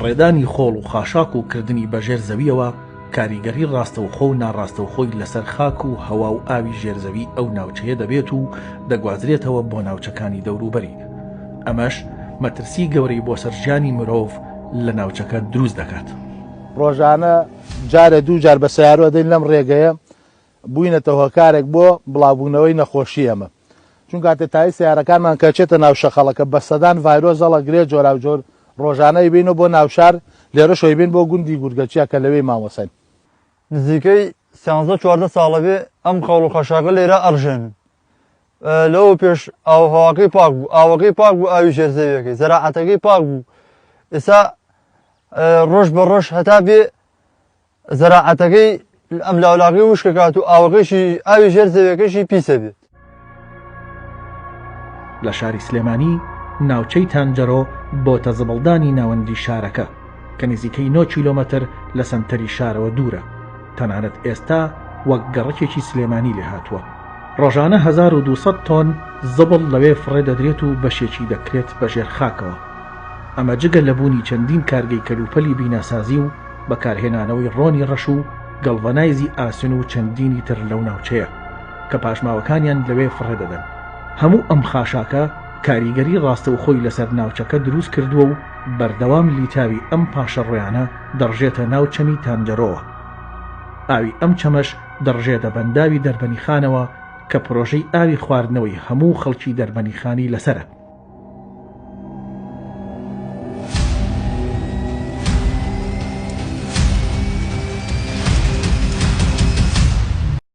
فڕێدانی خۆڵ و خاشاک و کردنی بە ژێر زەوییەوە کاریگەری ڕاستەوخۆ و ناڕاستەوخۆی لەسەر خاک و هەوا و ئاوی ژێر زەوی ئەو ناوچەیە دەبێت و دەگوازرێتەوە بۆ ناوچەکانی دەوروبەری، ئەمەش مەترسی گەورەی بۆ سەر ژیانی مرۆڤ لە ناوچەکە دروست دەکات. ڕۆژانە جارێ دووجار بە سەیارە دێن لەم ڕێگەیە بووینەتە هۆکارێک بۆ بڵاوبوونەوەی نەخۆشی ئەمە چونکە تای سیارەکانمان کە چێتە ناو شەقەڵەکە بە سەدان ڤایرۆس هەڵەگرێ جۆراوجۆر ڕۆژانە ئەیبەینەوە بۆ ناوشار لێرەش ئەیبەین بۆ گوندی گورگەچیا کە لەوێی مامۆساین. نزیکەی سیانزە چواردە ساڵە بێ ئەم خەڵ و خەشاکە لێرە ئەڕژێنن لەوە پێش ئاوهەواکەی پاک بوو ئاوەکەی پاک بوو ئاوی ژێر زەویەکەی زەراعەتەکەی پاک بوو ئێستا ڕۆژ بە ڕۆژ هەتا بێ زەراعەتەکەی ئەملاولاکەی وشکەکات و ئاوەکەشی ئاوی ژێر زەویەکەشی پیسە بێت. لە شاری سلێمانی ناوچەی تانجەرۆ بۆتە زبڵدانی ناوەندی شارەکە کە نزیکەی 9 کیلۆمەتر لە سەنتەری شارەوە دوورە، تەنانەت ئێستا وەک گەڕەکێکی سلێمانی لێهاتووە. ڕۆژانە 1200 تۆن زبڵ لەوێ فڕێ دەدرێت و بەشێکی دەکرێت بە ژێر خاکەوە. ئەمە جگە لە بوونی چەندین کارگەی کەلوپەلی بیناسازی و بەکارهێنانەوەی ڕۆنی ڕەش و گەڵڤەنایزی ئاسن و چەندینی تر لەو ناوچەیە کە پاشماوەکانیان لەوێ فڕێ دەدەن. هەموو ئەم خاشاکە کاریگەری ڕاستەوخۆی لەسەر ناوچەکە دروست کردووە و بەردەوام لیتاوی ئەم پاشەڕۆیانە دەڕژێتە ناو چەمی تانجەرۆوە. ئاوی ئەم چەمەش دەڕژێتە بەنداوی دەربەنیخانەوە کە پرۆژەی ئاوی خواردنەوەی هەموو خەڵکی دەربەنیخانی لەسەرە.